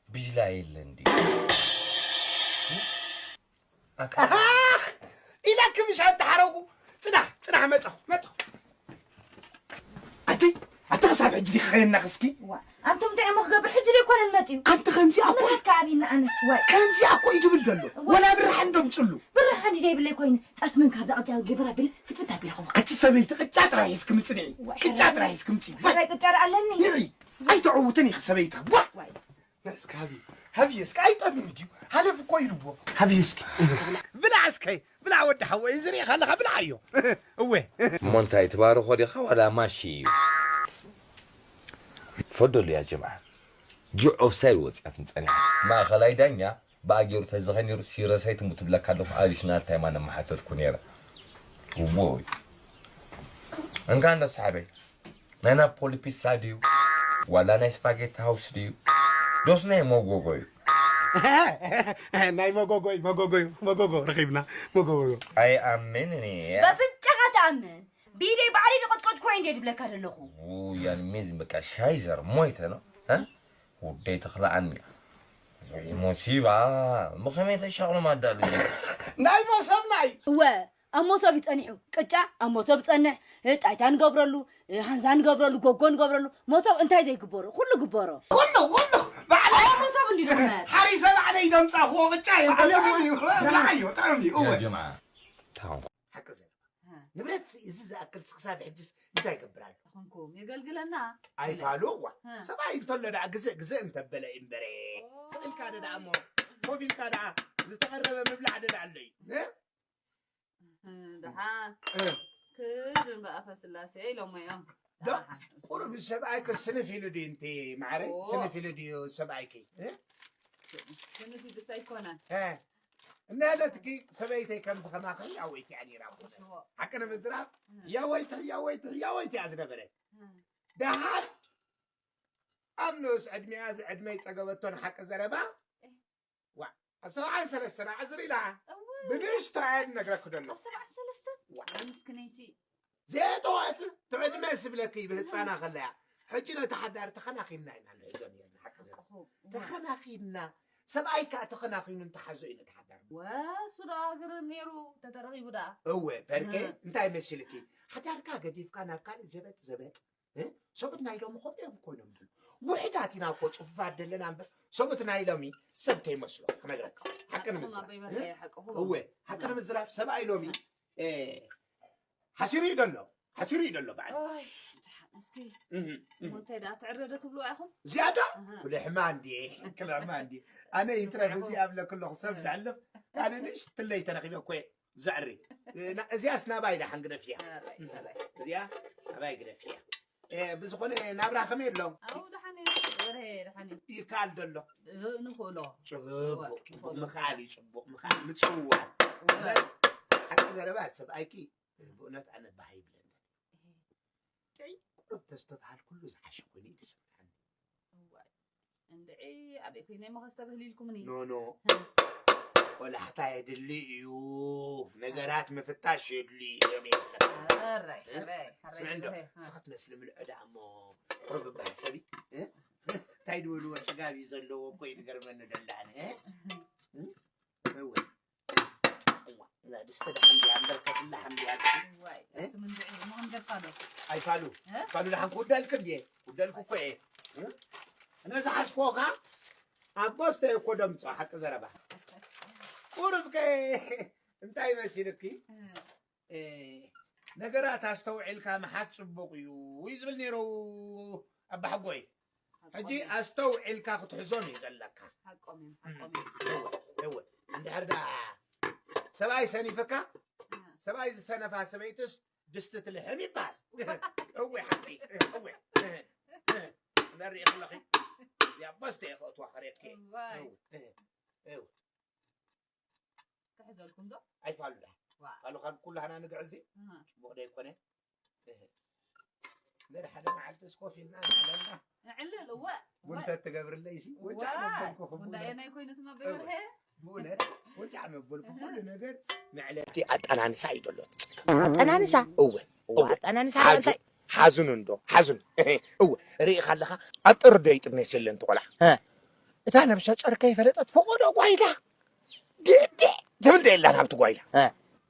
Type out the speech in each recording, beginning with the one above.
ቢላ የለ እንዲ ኣካ ኢላክ ምሽ ኣንተ ሓረጉ። ጽናሕ፣ ጽናሕ፣ መጻኹ፣ መጻኹ። ኣቲ ኣቲ ክሳብ ሕጂ ዲኺ ኸየናኽ እስኪ? ዋ፣ ኣንቱም እንታይ እሞ ክገብር? ሕጂ ደይኮነን መጺኡ። ኣንቲ ከምዚ ኣኮ ምራት ከዓቢና ኣነስ፣ ዋይ። ከምዚ ኣኮ እዩ ድብል ዘሎ። ዋይ። ወላ ብርሃ እንዶም ጽሉ። ብርሃን ደይብለይ ኮይኑ፣ ጠስምን ካብዛ ቅጫ ገበራ ብል ፍትፍት ኣቢልኹም። ኣቲ ሰበይቲ ቅጫ ጥራይ ሒዝኪ ምጽንዒ። ዋይ፣ ቅጫ ጥራይ ሒዝኪ ምጽኢ። ዋይ። ሕራይ ቅጫ ኣለኒ። ንዒ። ኣይተዕውትን ኢኺ ሰበይቲ። ዋ። ዋይ። እስኪ ሃብዮ፣ ሃብዮ እስኪ ኣይጠምዩን ድዩ? ሃለፍ እኮ ኢሉዎ። ሃብዮ እስኪ። ብላዕ እስከ፣ ብላዕ ወዲ ሓወይ፣ እዚ ርኢኻ ኣለኻ፣ ብላዓዮ። እወ። እሞ እንታይ ትባርኾ ዲኻ ዋላ ማሺ እዩ? ፈደሉ ያ ጀምዓ። ጁዕ ኦፍሳይድ ወፂኣትን ፀኒሓ። ማእኸላይ ዳኛ ብኣ ገይሩ ተዝኸ ነይሩ ሲረሳይ ትሙት ብለካ ኣለኹ ኣዲሽናል ታይም ኣነ ምሓተትኩ ነይረ። እዎይ። እንካ እንዶ ሰሓበይ። ናይ ናፖሊ ፒሳ ድዩ? ዋላ ናይ ስፓጌቲ ሃውስ ድዩ? ዶስ ናይ መጎጎ እዩ? ናይ መጎጎ እዩ፣ መጎጎ እዩ፣ መጎጎ ረኺብና፣ መጎጎ። ኣይኣምንን እየ። በፍንጫኻ ትኣምን? ብኢደይ ባዕለይ ዝቐጥቀጥኩ እየ እንድየ ድብለካ ዘለኹ። ውይ፣ ያን ሜዝን በቃ ሻይዘር ሞይተ ነው። እ? ውደይ ተኽለኣኒ። ወይ ሞሲባ፣ ብኸመይ ተሻቕሎም ኣዳሉ? ናይ መሶብ ናይ እወ፣ ኣብ መሶብ እዩ ጸኒሑ። ቅጫ ኣብ መሶብ ጸንሕ፣ እ፣ ጣይታ ንገብረሉ፣ እ፣ ሃንዛ ንገብረሉ፣ ጎጎ ንገብረሉ። መሶብ እንታይ ዘይግበሮ? ኩሉ ግበሮ። ኩሉ፣ ኩሉ። ባዕለይ ኣብ መሶብ እንዲ ድኽመት። ሓሪሰ ባዕለይ ደምጻኹዎ ቅጫ እዩ። ባዕለይ ጥዑም እዩ። እውን። ብላዓዮ፣ ጥዑም እዩ። እወ። ያ ጀምዓ። ታው። ሓቂ ዘረባ። እ። ንብረት እዚ ዝኣክል ክሳብ ሕጅስ እንታይ ይገብር ኣሎ? ኣኾንኩም የገልግለና። ኣይፋሉዋ። እ። ሰብኣይ እንተሎ ደኣ ግዝእ ግዝእ እንተበለ እዩ እምበረ። ኦ። ስቕ ኢልካ ዶ ደኣ እሞ ኮፍ ኢልካ ደኣ ዝተቐረበ ምብላዕ ዶ ደኣ ኣሎ እዩ? እ? እ፣ ደሓን። እ። ክድ እምበኣፈ ስላሴ ኢሎሞ እዮም። ዶ፣ ደሓን። ቁሩብ ሰብኣይ ከ ስንፍ ኢሉ ድዩ እንቲ ማዕረ? ኦ። ስንፍ ኢሉ ድዩ ሰብኣይኪ? እ? ስንፍ ኢሉስ ኣይኮነን። እ። እናለትኪ ሰበይተይ ከምዚ ከማኺ ያወይቲ ኣኒራ እኮ። እሽዎ። ሓቂ ንምዝራብ፣ እ። ያወይቲ፣ ያወይቲ፣ ያወይቲ እያ ዝነበረት። እ። ደሓር ኣብ ንኡስ ዕድሚኣ፣ እዚ ዕድመ ይጸገበቶ ንሓቂ ዘረባ። እ። ዋ፣ ኣብ ሰብዓን ሰለስተን ኣዕዝር ኢላ። እወ። ብንእሽቶ እየ ዝነግረኪ ዘሎ። ኣብ ሰብዓን ሰለስተን? ዋ። ምስክነይቲ። ዘየጠዋት ትዕድመ ስብለኪ ብህፃና ከለያ። ሕጂ ነቲ ሓዳር ተኸናኺንና ኢና ንሕዞ ነርና፣ ሓቂ ዘረባ። ሓቅኹም። እወ። ተኸናኺንና። ሰብኣይ ከኣ ተኸናኺኑ እንተሓዞ እዩ ነቲ ሓዳር። ወ፣ እሱ ደኣ ግርም ነይሩ፣ ተተረኺቡ ደኣ። እወ፣ በርኬ፣ እ። እንታይ መሲልኪ? ሓዳርካ ገዲፍካ ናብ ካልእ ዘበጥ ዘበጥ። እ? ሰብኡት ናይ ሎሚ ከምኡ እዮም ኮይኖም ድሉ። ውሕዳት ኢና እኮ፣ ጽፉፋት ደለና እምበር፣ ሰብኡት ናይ ሎሚ ሰብ ከይመስሎ ክነግረካ። ሓቂ ሓቅኹም ንምዝራብ። ኣቦይ በርሄ፣ እ? ሓቅኹም። እወ፣ ሓቂ ንምዝራብ ሰብኣይ ሎሚ፣ እ፣ ሓሲሩ እዩ ደሎ። ሓሲሩ እዩ ደሎ በዓል። ኦይ፣ ደሓን እስኪ። እህ፣ እህ። እሞ እንታይ ደኣ ትዕረ ዶ ትብልዋ ኢኹም? ዝያዳ? እህ። ክልሕማ እንድየ፣ ክልሕማ እንድየ። ኣነ ይትረፍ እዚ ኣብለኩ ኣለኹ ሰብ እህ። ዘሕልፍ። ኣነ ንእሽትለይ ተረኺበ እኮ እየ። ዘዕሪ። ና-፣ እዚኣስ ናባይ ደሓን ግደፍያ። ኣራይ፣ ኣራይ። እዚኣ ናባይ ግደፍያ። እ፣ ብዝኾነ ናብራ ከመይ ኣሎ? ኣው ደሓን እዩ። ወርሄ ደሓን እዩ። ይከኣል ዶ ኣሎ? እ፣ ንኽእሎ። ጽቡቕ፣ እወ፣ ጽቡቕ። ንኽእሎ። ምኽኣል እዩ ጽቡቕ። ምኽኣል ምጽውዋር። እወ። እምበር ሓቂ ዘረባ ሰብኣይኪ ብእውነት ኣነ ባህ ይብለኒ። እህ። ጥዑይ ቁሩብ ተስተብሃል ኩሉ ዝሓሸ ኮይኑ እዩ ዝስምዓኒ። እዋይ፣ እንድዒ ኣበይ ኮይነ እሞ ከስተብህል ኢልኩምኒ? ኖ፣ ኖ። እ። ቆላሕታ የድሊ እዩ። ነገራት ምፍታሽ የድሊ እዮም ይብለካ። ሕራይ፣ እ? ሕራይ፣ ሕራይ ስምዒ እንዶ፣ ሕራይ፣ እ። ንስኺ ትመስሊ ምልዑ ደኣ እሞ ቁሩብ እባ ሕሰቢ፣ እ? እንታይ ድበልዎ ጽጋብ እዩ ዘለዎ እኮ እዩ ዝገርመኒ ደሎ ኣነ፣ እ? እ። እ? እወ። እዋ፣ እዛ ድስቲ ደሓን ድያ? እምበር ከፍላ ሓም ድያ? እዋይ፣ እ? እቲ ምንድዒ እሞ ክንገድፋ ዶ? ኣይፋሉ። እ? ፋሉ ደሓን ክውዳልክ እንድየ። ውዳልኩ እኮ እየ። እ? እነ ዝሓዝኮኻ ኣብ ቦስተ እኮ ደምጾ፣ ሓቂ ዘረባ። ቁሩብ ከ እንታይ መሲልኪ? እ። እ፣ ነገራት ኣስተውዒልካ ምሓዝ ጽቡቕ እዩ፣ እዩ ዝብል ነይሩ ኣባ ሓጎይ። ሓቆም ሕጂ እዮም። ኣስተውዒልካ ክትሕዞም እዩ ዘለካ። ሓቆም እዮም፣ ሓቆም እዮም። እወ፣ እወ። እንድሕር ደኣ ሰብኣይ ሰኒፍካ፣ እ። ሰብኣይ ዝሰነፋ ሰበይትስ ድስቲ ትልሕም ይበሃል። እወ፣ ሓቂ፣ እወ። መሪእኺ ኣለኺ። እዚኣ ቦስተ እየ ከእትዋ ከርእየኪ። እዋይ። እወ፣ እወ። ክሕዘልኩም ዶ? ኣይፋሉ ደኣ። ዋ። ፋሉ ካብ ኩላህና ንግዕዚ? እህ። ጽቡቕ ዶ ኣይኮነ? እህ። ነደ ሓደ መዓልቲ እስኮፍ ኢልና ንዕለልና። ንዕልል፣ እወ፣ ቡን እወ። ተትገብርለይ ሲ፣ ወጃዕ እወ። መበልኩ ክቡነ። ጉዳየ ናይ ኮይኑትማ እወ። በይበርሀ። ብእውነት፣ ወጃዕ መበልኩ እህ። ኩሉ ነገር መዕለቲ ኣጠናንሳ እዩ ዘሎ እቲ ጸገም። ኣጠናንሳ? እወ፣ እወ። ኣጠናንሳ ሓደ እንታይ? ሓዝኑ እንዶ ሓዝኑ። እወ፣ ርኢኻ ኣለኻ? ኣብ ጥሪ ዶ ይጥነስ የለን እቲ ቆልዓ? እ። እታ ነብሰ ጾር ከይፈለጠት ፈቐዶ ጓይላ ድዕድዕ ትብል ዶ የላን ኣብቲ ጓይላ? እ።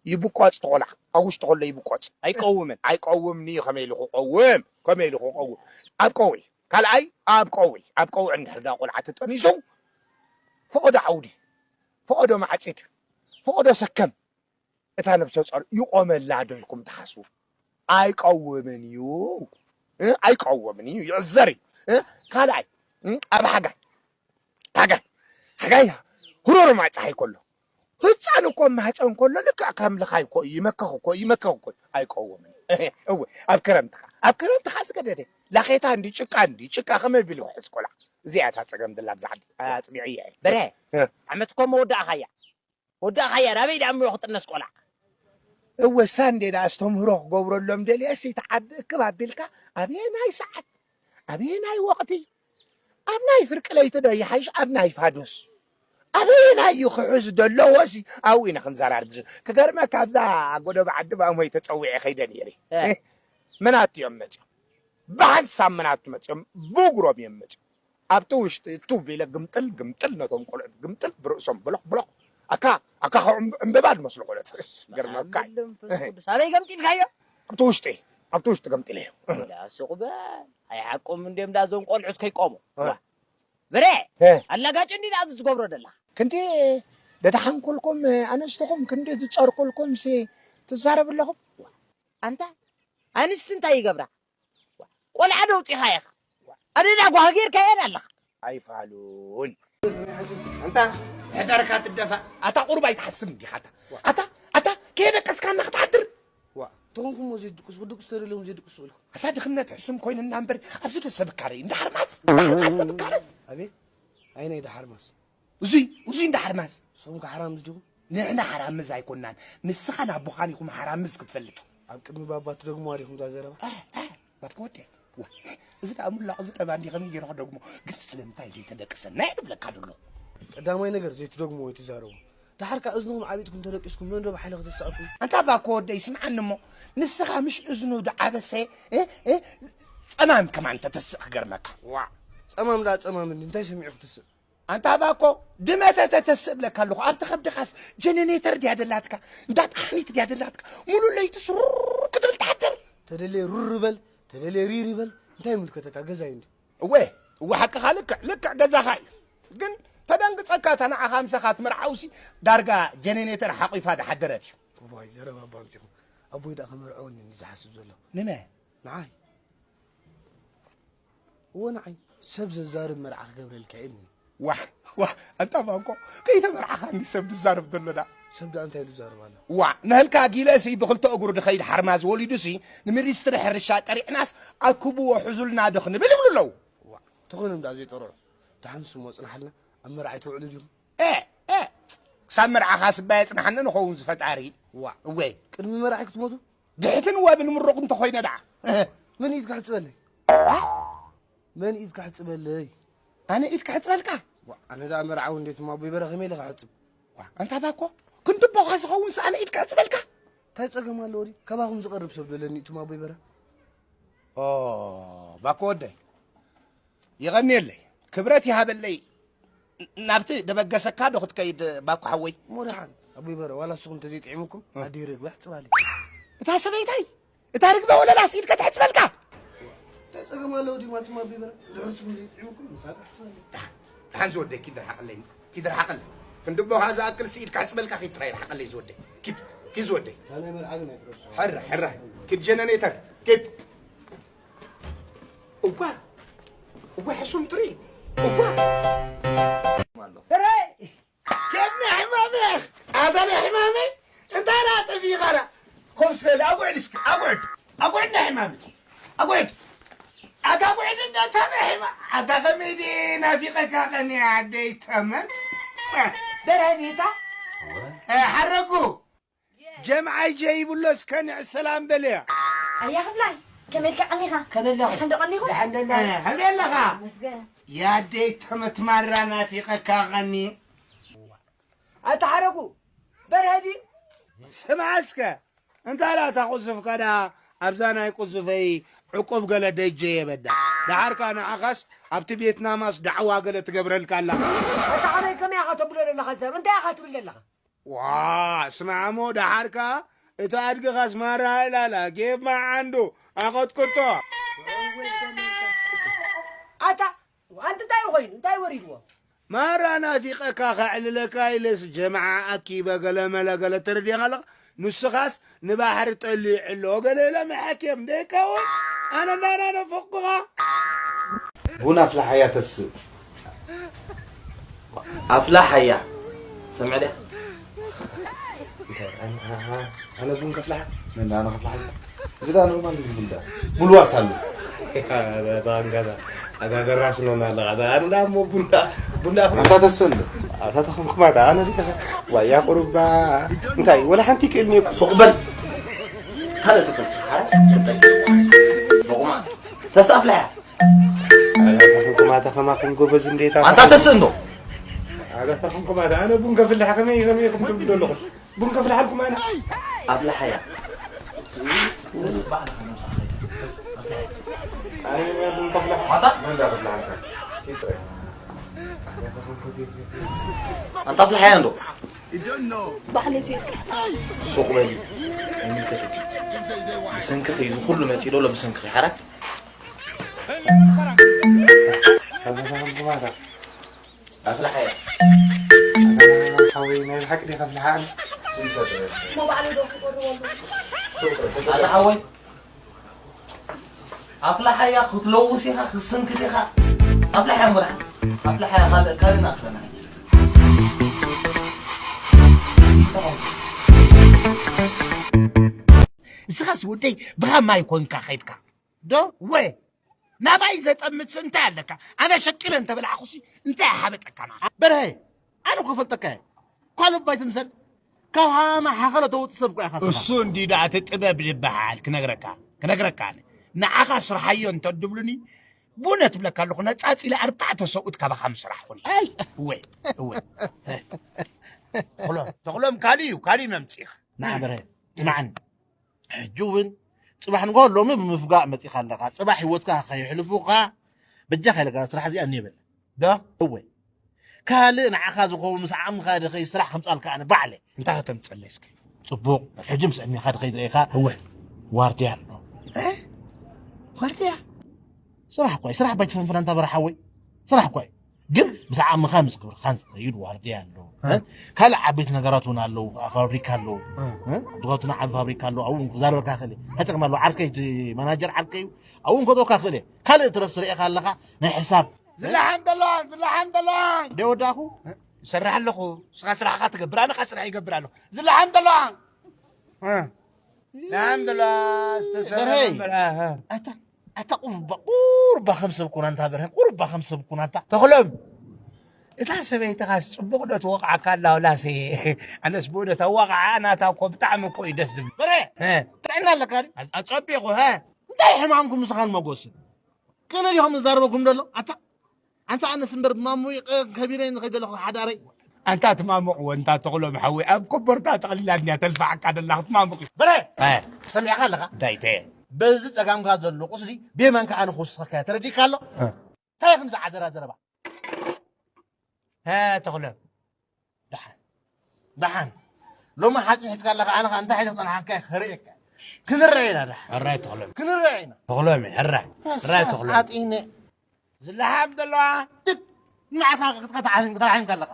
ይብቆጽ እቲ ቆልዓ፣ ኣብ ውሽጢ ከሎ ይብቆጽ። ኣይቀውምን። ኣይቀውምን እዩ። ከመይ ኢሉ ክቐውም? ከመይ ኢሉ ክቐውም? ኣብ ቀውዒ። ካልኣይ ኣብ ቀውዒ። ኣብ ቀውዒ እንድሕር ዳ ቆልዓ ተጠኒሱ፣ ፈቐዶ ዓውዲ፣ ፈቐዶ ማዕጺድ፣ ፈቐዶ ሰከም። እታ ነብሰ ጾር ይቆመላ ዶ ኢልኩም ትሓስቡ? ኣይቀውምን እዩ። እ? ኣይቀውምን እዩ። ይዕዘር እዩ። እ? ካልኣይ፣ እ? ኣብ ሓጋይ፣ ሓጋይ፣ ሓጋይ፣ ህሮር ማይ ጸሓይ ከሎ፣ ህጻን እኮ ማህጸን ከሎ ልክዕ ከም ልኻይ እኮ እዩ። ይመከኽ እኮ፣ ይመከኽ እኮ እዩ። ኣይቀውምን። እወ፣ ኣብ ክረምቲ ኸ፣ ኣብ ክረምቲ ኸ ዝገደደ ላኼታ እንዲ ጭቃ፣ እንዲ ጭቃ ከመይ ቢሉ ይውሕዝ ቆልዓ? እዚኣ እታ ጸገም ደላ ኣብዚ ዓዲ። ኣጽኒዐያ እየ። በረ፣ እ። ዓመት እኮ መወዳእኻያ። ወዳእኻያ፣ ናበይ ደኣ እሞ ክጥነስ ቆልዓ? እወ፣ ሳንዴ ደኣ ኣስተምህሮ ክገብረሎም ደልየ፣ እሲ፣ እቲ ዓዲ እክብ ኣቢልካ፣ ኣበየናይ ሰዓት፣ ኣበየናይ ወቕቲ፣ ኣብ ናይ ፍርቂ ለይቲ ዶ ይሓይሽ፣ ኣብ ናይ ፋዱስ፣ ኣበየናይ እዩ ክሕዝ ደለዎ፣ እሲ፣ ኣብኡ ኢና ክንዘራርብ። ክገርመካ፣ ኣብዛ ጎደቦ ዓዲ ብኣሞይ ተጸዊዐ ከይደ ነይረ። እ። እ፣ መናቱ እዮም መጽዮም። ብሓንሳብ መናቱ መጽዮም፣ ብእግሮም እዮም መጽዮም። ኣብቲ ውሽጢ እቱ ቢለ ግምጥል ግምጥል ነቶም ቆልዑት ግምጥል ብርእሶም ብሎኽ ብሎኽ። ኣካ ኣካ ካብ ዕም- ዕምበባ ዝመስሉ ቆልዑት። ገርመካ እዩ። መንፈስ ቅዱስ ኣበይ ገምጢልካዮ? ኣብቲ ውሽጢ ኣብቲ ውሽጢ ገምጢለዮ። ዳ ስቕ በል። ኣይሓቆም እንድዮም ዳ እዞም ቆልዑት ከይቆሙ። እ። ዋ። ብረ እ። ኣላጋጭ እንዲ ዳ እዚ ትገብሮ ደላ? ክንዲ ደድሓንኩልኩም ኣነስትኹም ክንዲ ዝጸርኩልኩም ሲ ትዛረብ ኣለኹም? ኣንታ ኣንስቲ እንታይ ይገብራ? ቆልዓ ዶ ኣውጺኻ ኢኻ? ኣደዳ ጓህ ጌርካየን ኣለኻ። ኣይፋሉን። ኣንታ ሕደርካ ትደፋ። ኣታ ቁሩብ ኣይትሓስብ እንዲኻ ኣታ። ኣታ ኣታ ከየደቀስካና ክትሓድር። ዋ፣ ተኾንኩሞ ዘይድቅሱ ክድቅሱ ተደልዮም ዘይድቅሱ ኢልኩም። ኣታ ድኽነት ሕሱም ኮይኑና እምበር ኣብዚ ዶ ሰብ እካ ርኢ? እንዳ ሓርማዝ፣ እንዳ ሓርማዝ ሰብ እካ ርኢ። ኣቤት፣ ኣይናይ ዳ ሓርማዝ። እዙይ እዙይ እንዳ ሓርማዝ። ንስኹም ከ ሓራምዝ ዲኹም? ንሕና ሓራምዝ ኣይኮናን። ንስኻን ኣቦኻን ኢኹም ሓራምዝ ክትፈልጥ። ኣብ ቅድሚ ባባ ትደግምዋ ዲኹም እዛ ዘረባ? ኣህ፣ ኣህ፣ ባትካ ወደይ። ዋ፣ እዚ ደኣ ሙላቕ ዘረባ እንዲ ከመይ ገይረ ክደግሞ? ግን ስለምንታይ ዘይተደቅሰና እየ ዝብለካ ዘሎ። ቀዳማይ ነገር ዘይትደግምዎ ኣይትዛረቡ። ደሓር ከኣ እዝንኹም ዓቢጥኩም ተደቂስኩም መን ዶ ብሓይሊ ክተስኣኩም? ኣንታ ባኮ ወደይ ስምዓኒ እሞ፣ ንስኻ ምሽ እዝኑ ዝዓበሰ፣ እ፣ እ፣ ጸማም ከማን ተተስእ ክገርመካ። ዋዕ፣ ጸማም ደኣ ጸማም እንዲ እንታይ ሰሚዑ ክትስእ? ኣንታ ባኮ ድመተ ተተስእ እብለካ ኣለኹ። ኣብቲ ከብድኻስ ጀነሬተር ድያ ደላትካ? እንዳ ጣሕኒት ድያ ደላትካ? ሙሉእ ለይቲ ስሩር ክትብል ትሓድር። ተደልየ ሩር በል፣ ተደልየ ሪር ይበል፣ እንታይ ይምልከተካ? ገዛይ እንዲ። እወ፣ እወ፣ ሓቅኻ ልክዕ፣ ልክዕ ገዛኻ እዩ። ግን ተደንግጸካ እታ ንዓኻ ምሳኻ ትምርዓውሲ ዳርጋ ጀነሬተር ሓቂፋ ድሓደረት እዩ። እዋይ፣ ዘረባ እባ ኣምጺኹም። ኣቦይ ደኣ ከመርዕወኒ እንዲ ዝሓስብ ዘሎ። ንመ? ንዓይ። እወ ንዓይ። ሰብ ዘዛርብ መርዓ ክገብረልካ እየ ኢሉኒ። ዋሕ፣ ዋሕ፣ ኣንታ ባንኮ፣ ከይተመርዓኻ እንዲ ሰብ ዝዛረብ ዘሎ ደኣ። ሰብ ደኣ እንታይ ኢሉ ዝዛረብ ኣሎ? ዋዕ፣ ንህልካ ጊለሲ ብኽልተ እግሩ ድኸይድ ሓርማዝ ወሊዱሲ፣ ንሚኒስትሪ ሕርሻ ጠሪዕናስ ኣክብዎ ሕዙልና ዶ ክንብል ይብሉ ኣለዉ። ዋዕ፣ ተኾይኖም ደኣ ዘይጠርዑ። ደሓን ስሞ ጽንሓልና፣ ኣብ መርዓ ኣይትውዕሉ ዲኹም? ኤ፣ ኤ፣ ክሳብ መርዓኻ ስባ የጽንሓኒ ንኸውን ዝፈጣሪ። ዋዕ፣ እወ። ቅድሚ መርዓ ክትሞቱ? ድሕትን ወብል ምሩቕ እንተኾይነ ደኣ። መን ኢድካ ሕጽበለይ? ኣ? መን ኢድካ ሕጽበለይ? ኣነ ኢድካ ሕጽበልካ? ዋ፣ ኣነ ደኣ መርዓዊ እንዴት እሞ ኣቦይ በረ ከመይ ኢለ ክሕጽብ? ዋ፣ ኣንታ ባኮ፣ ክንድቦኻ ዝኸውንስ ኣነ ኢድካ ሕጽበልካ? እንታይ ጸገም ኣለዎ ድዩ? ካባኹም ዝቐርብ ሰብ ዶ ኣለኒ እቱም ኣቦይ በረ? ኦ፣ ባኮ ወደይ፣ የቐንየለይ፣ ክብረት ይሃበለይ። ናብቲ ደበገሰካ ዶ ክትከይድ ባኮ ሓወይ? እሞ ደሓን፣ ኣቦይ በረ፣ ዋላ ንስኹም እንተዘይጥዒሙኩም፣ እ። ኣደይ ርግበ ሕጽባለይ። እታ ሰበይታይ፣ እታ ርግበ ወለላስ ኢድካ ትሕጽበልካ? እንታይ ጸገም ኣለዎ ድዩ ማለትም ኣቦይ በረ? ድሕሪ ንስኹም ዘይጥዒሙኩም፣ ንሳ ከሕጽበለይ። ደሓን ዝወደይ፣ ኪድ ርሓቐለይ፣ ኪድ ርሓቐለይ። ክንድቦኻ ዝኣክል ስኢድካ ሕጽበልካ፣ ኪድ ጥራይ ርሓቐለይ ዝወደይ። ኪድ፣ ኪድ ዝወደይ። እታ ናይ መርዓ ግን ኣይትረስዑ። ሕረ፣ ሕረ፣ ኪድ ጀነሬተር፣ ኪድ። እዋ፣ እዋ፣ ሕሱም ትርኢ፣ እዋ። ኣሎ። ሕረ! ከም ናይ ሕማመ፣ ኣታ ናይ ሕማመ፣ እንታይ ደኣ ጠፊእኻ ደኣ? ኮፍ እስከ፣ ኣጉዕድ እስከ፣ ኣጉዕድ፣ ኣጉዕድ ናይ ሕማመ፣ ኣጉዕድ። ኣታ ኣጉዕድ እንዳ፣ ኣታ ናይ ሕማ-፣ ኣታ ከመይ ድየ ናፊቐካ ቀኒ ኣደይ ተመን። በርሀ ዲታ? እ፣ ሓረጉ። ጀምዓይ ጀይብሎ እስከ ንዕ ሰላም በልያ። ኣያ ክፍላይ፣ ከመይ ኢልካ ቀኒኻ? ከመይ ኣለኻ? ደሓን ዶ ቀኒኹም? ደሓን ዶ ኣለኻ? እ፣ ከመይ ኣለኻ? መስገን። ያደይ ተመትማራ ናፊቐካ ቀኒ። ኣታ ሓረጉ፣ በርሀ ድዩ? ስምዓ እስከ፣ እንታይ ደኣ እታ ቁዙፍካ ደኣ ኣብዛ ናይ ቁዙፈይ ዕቁብ ገለ ደጀ የበዳ። ደሓርካ ንዓኻስ ኣብቲ ቬትናማስ ዳዕዋ ገለ ትገብረልካ ኣላ። ኣታ ኣበይ ከመይ ኢኻ ተብሎ ዘለኻ ሰብ? እንታይ ኢኻ ትብል ዘለኻ? ዋ፣ ስማዕሞ ደሓርካ እቲ ኣድግኻስ ማራ ኢላላ፣ ኬፍ ማዓንዱ ኣቐጥቅጦ። ኣታ ኣንቲ እንታይ ኮይኑ? እንታይ ወሪድዎ? ማራ ናፊቐካ ከዕልለካ ኢለስ ጀምዓ ኣኪበ ገለ መለ ገለ ተረዲኻ ኣለኻ። ንስኻስ ንባሕሪ ጠሊዑ ኣሎ ገለ ኢለ መሓኬም ደይካ ወይ ኣነ እንዳና ነፈኩኻ። ቡን ኣፍልሓያ ተስእ። ኣፍላሓያ ሰምዐ ድያ? እንታይ ኣነ ኣነ ኣነ ቡን ከፍልሓ? መን ኣነ ከፍልሓ? እዚ ዳ ኖርማል ቡን ዳ ሙሉዋስ ኣሎ። ኣጋገራስነና ኣለኻ ኣንዳ እሞ ቡንዳ ቡንዳ ኣንታ ተሰሉ ኣታ ተኸምኩማ ዳ ኣነ ዲካ ዋያ ቁሩባ እንታይ ወላ ሓንቲ ክእልኒ እኮ ሱቕ በል ካልእ ተተስሓ በቑማ ተስእ ኣፍላሓያ ኩማታ ከማኹም ጎበዝ እንዴታ ኣንታ ተስእ እንዶ ኣጋታ ኩማታ ኣነ ቡን ከፍልሕ ከመይ ከመይ ከም ትብሉ ኣለኹ ቡን ከፍልሓልኩም ኣነ ኣፍላሓያ ኣነ ቡን ከፍልሕ መን ዳ ከፍልሓልካ ይጥረ ኣንታ ኣፍላሓያ እንዶ ባዕለይ ዘይፍልሕ ሱቕ በሊ ኣይምልከተኪ ብሰንክኺ እዚ ኩሉ መፂእ ዶ ብሰንክኺ ሓራ ኣፍልሓያ ኣፍላሓያ ሓወይ ናይ ብሓቂ ዲኻ ኣፍልሓ ኣነ ኣታ ሓወይ ኣፍላሓያ ክትለውስ ኢኻ ክትስንክት ኢኻ ኣፍላሓያ እሞ ደሓን ኣፍላሓያ ካልእ ካልእ ናትከና እስኻስ ወደይ ብኸማይ ኮንካ ኸይድካ ዶ ወ ናባይ ዘጠምትስ እንታይ ኣለካ ኣነ ሸቂለ እንተበላዕኹሲ እንታይ ሓበጠካና በርሀ ኣነ ኮ ፈልጠካ እየ ኳልባይ ትምሰል ካብ ሃማ ሓኸሎ ተውጥ ሰብ እኮ ኢኻ እሱ እንዲ ዳኣ እቲ ጥበብ ዝበሃል ክነግረካ ክነግረካ ኣነ ንዓኻ ስርሓዮ እንተድብሉኒ ቡነ ትብለካ ኣለኹ ነጻጺለ ኣርባዕተ ሰብኡት ካባኻ ምስራሕኹኒ እወ እወ ተኽሎም ተኽሎም ካሊእ እዩ ካሊእ መምጽኢኻ ንዓ በርሀ ስማዕኒ ሕጂ እውን ፅባሕ ንግሆ ሎሚ ብምፍጋእ መፂኻ ኣለኻ ፅባሕ ህይወትካ ከየሕልፉኻ በጃኻ ኢለካ ስራሕ እዚኣ እኒበል ዶ እወ ካልእ ንዓኻ ዝኸውን ምስ ዓቕምኻ ደኸይ ስራሕ ከምፃልካ ኣነ ባዕለ እንታይ ከተምፀለይ እስኪ ፅቡቕ ሕጂ ምስ ዕድሜኻ ደኸይ ዝርእየካ እወ ዋርድያ ኣሎ ዋርድያ ስራሕ እኳ እዩ ስራሕ ባይትፈንፍና እንታ በረሓወይ ስራሕ እኳ እዩ ግን ምስ ዓቕምኻ ምስ ክብርኻን ዝኸይድ ዋርድያ ኣሎ ካልእ ዓበይቲ ነገራት እውን ኣለዉ ፋብሪካ ኣለዉ ድጋቱና ዓብ ፋብሪካ ኣለዉ ኣብኡ ክዛረበካ ክእል ሕጥቅም ኣለዉ ዓርከይ እቲ ማናጀር ዓርከይ እዩ ኣብኡ ከእትወካ ክእል ካልእ ትረፍ ስርኤካ ኣለኻ ናይ ሕሳብ ዝላሓም ደለዋን ዝላሓም ደለዋን ደ ወዳእኹ ይሰርሕ ኣለኹ ስኻ ስራሕኻ ትገብር ኣነ ካ ስራሕ ይገብር ኣለኹ ዝላሓም ደለዋን ዝላሓም ደለዋ ዝተሰርሐ ኣታ ኣታ ቁርባ ቁርባ ከም ሰብ ኩና እንታ በርሀ ቁርባ ከም ሰብ ኩና እንታ ተኽሎም እታ ሰበይትኻስ ጽቡቕ ዶ ትወቕዓካ ኣላ ወላስ ኣነስ ብእውነት ኣዋቕዓ ናታ እኮ ብጣዕሚ እኮ እዩ ደስ ዝብል በረ ጥዕና ኣለካ ኣጸቢቑ እንታይ ሕማምኩም ምሳኻን መጎስን ቅነ ዲኹም ዝዛረበኩም ዘሎ ኣታ ኣንታ ኣነስ እምበር ማሙይ ከቢረ ንኸይድ ዘለኹ ሓዳረይ ኣንታ ትማሙቕ ወንታ ተኽሎም ሓወይ ኣብ ኮቦርታ ጠቕሊላ እድንያ ተልፋዓካ ደላ ክትማሙቕ እዩ በረ ሰሚዕካ ኣለኻ እንታይ ተየ በዚ ጸጋምካ ዘሎ ቁስሊ ብየማንካ ኣነ ክውስኸካ ተረዲእካ ኣሎ እንታይ ከም ዝዓዘራ ዘረባ ሀ ተኽሎም ደሓን ደሓን ሎሚ ሓፂን ሒዝካ ኣለኻ ኣነ እንታይ ሒዘ ክፀናሓካ ከርእየካ ክንረአ ኢና ደሓን ሕራይ ተኽሎም ክንረአ ኢና ተኽሎም ሕራይ ሕራይ ተኽሎም ሓፂነ ዝለሓም ዘለዋ ንዓኻ ክትከተዓልም ክትረሓምካ ኣለኻ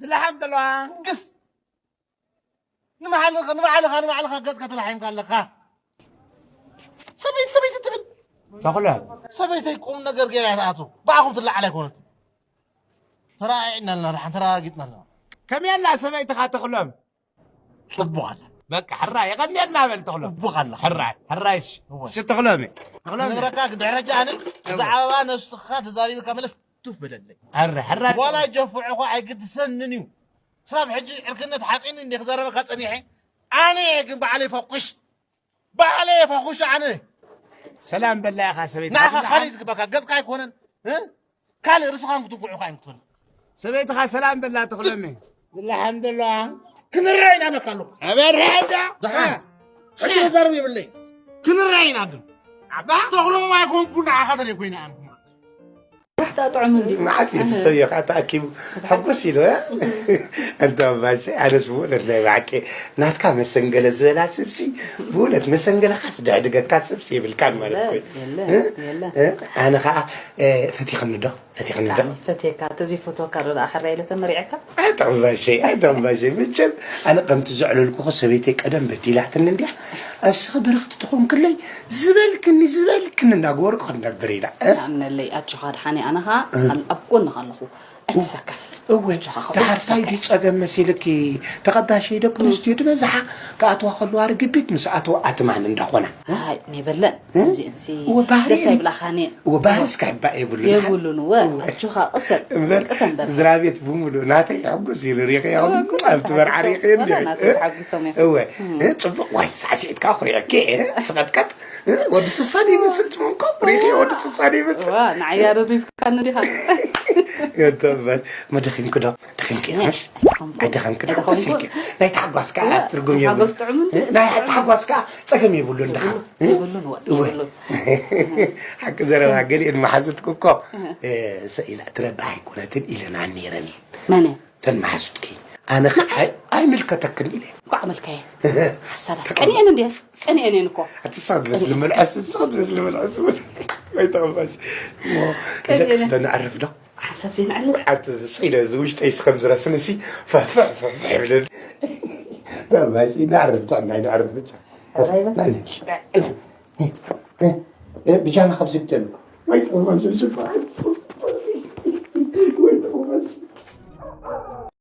ዝለሓም ዘለዋ ግስ ንባዕልኻ ንባዕልኻ ንባዕልኻ ገጽካ ተላሒምካ ኣለኻ ሰበይቲ ሰበይቲ ትብል ተኽለ ሰበይተይ ቁም ነገር ገይራ እያ ትኣቱ ብኣኹም ትለዓል ኣይኮነት ተረኣኢዕና ኣለና ደሓን ተረጋጊጥና ኣለና ከመይ ኣላ ሰበይትኻ ተኽሎም ጽቡቕ ኣላ በቃ ሕራይ የቐንየልና በል ተኽሎም ጽቡቕ ኣላ ሕራይ ሕራይ እሺ እሺ ተኽሎሚ ተኽሎሚ ክነግረካ ድሕረጃ ኣነ እዚ ዓበባ ነብስኻ ተዛሪብካ መለስ ቱፍ በለለይ ሕራይ ሕራይ ዋላ ጀፍዖ እኮ ኣይግድሰንን እዩ ክሳብ ሕጂ ዕርክነት ሓፂን እንዲ ክዛረበካ ፀኒሐ ኣነ ግን ባዕለይ ፈኩሽ ባዕለይ ፈኩሽ ኣነ ሰላም በላ ኢኻ ሰበይቲ ንዓኻ ካሊእ ዝግባካ ገፅካ ኣይኮነን ካልእ ርስኻን ክትጉዑ ኢኻ ክትፈልጥ ሰበይትኻ ሰላም በላ ተኽሎሚ ዝለሓም ዘለዋ ክንረአ ኢና ነካ ኣለኹ ኣበርሕዳ ሕጂ ዘርብ ይብለይ ክንረአ ኢና ግን ተኽሎም ኣይኮንኩ ንዓኻ ተለይ ኮይነ ኣነ። ፓስታ ጥዑም እንዲ መዓት ቤተሰብ እዩ ከዓ ተኣኪቡ ሕጉስ ኢሉ። እንተ ባሽ ኣነስ ብእውነት ናይ ባዕቂ ናትካ መሰንገለ ዝበላ ስብሲ ብእውነት መሰንገለካስ ድዕድገካ ስብሲ የብልካን ማለት ኮይኑ። ኣነ ከዓ ፈቲኽኒ ዶ ፈቲኽኒ ዶ ፈቴካ ተዘይፈትወካ ዶ ደኣ ሕራይ ኢለ ተመሪዐካ ኣይተቕባሸይ ኣይተቕባሸይ መቸም ኣነ ከምቲ ዘዕለልኩኹ ሰበይተይ ቀደም በዲላትኒ እንዲያ እስኺ ብርኽቲ ትኾንክለይ ዝበልክኒ ዝበልክኒ እናገበርኩ ክንነብር ኢና ኣምነለይ ኣጆኻ ድሓኒ ኣነ ኸዓ ኣብ ጎንኻ ኣለኹ ኣይትሰከፍ እወ ድሓር ሳይዱ ጸገም መሲልኪ ተቐባሸይ ደቂ ኣንስትዮ ዝበዝሓ ክኣትዋ ከለዋ ርግቢት ምስ ኣተዋ ኣትማን እንዳኾና ኣይ ኔበለን እዚእንሲ ደስ ኣይብላኻኒ እወ ባህርስ ክሕባእ የብሉን የብሉን እወ ኣጆኻ ቅሰን እምበር ቅሰን በር ስድራ ቤት ብምሉእ ናተይ ሕጉስ ኢሉ ሪኸ ኣብቲ መርዓ ሪኸ ናተይ ተሓጒሶም እዮም እወ ጽቡቕ ዋይ ሳዕስዒት ከዓ ኩሪዐኪ ስቐጥቀጥ ወዲ ስሳ ይመስል ትመንኮ ሪኸ ወዲ ስሳ ይመስል ዋ ንዓያ ረቢብካኒ ዲኻ የተበል መደኺምኪ ዶ ደኺምኪ ይኸሽ ኣይደኸምኪ ዶ ደኺምኪ ናይ ተሓጓስ ከዓ ትርጉም የብሉ ሓጎስ ጥዑምን ናይ ተሓጓስ ከዓ ጸገም የብሉ እንደኻ የብሉን ወ የብሉን ሓቂ ዘረባ ገሊአን መሓዙትኩ እኮ ሰኢላ ትረብሕ ኣይኮነትን ኢለና ነይረን እየን መን ተን መሓዙትኪ ኣነ ከዓ ኣይ- ኣይምልከተክን ኢለ እንኳዕ መልካየ ሓሳዳት ቀኒአን እንዲ ቀኒአን እየን እኮ ኣቲ ስቕ ትመስሊ መልዐስ ስቕ ትመስሊ መልዐስ ኣይተቐባሽ እሞ ደቂ ስለ ንዕርፍ ዶ ሓንሳብ ዘይንዕልል ሓንቲ ስኢለ እዚ ውሽጠይ ስከም ዝረስንሲ ፈፍሕ ፈፍሕ ይብለኒ ተባሽ ንዕርፍ ዶ ናይ ንዕርፍ ብቻ ብጃማ ካብ ዝግደሉ ወይ ተቐባሽ ሽፋን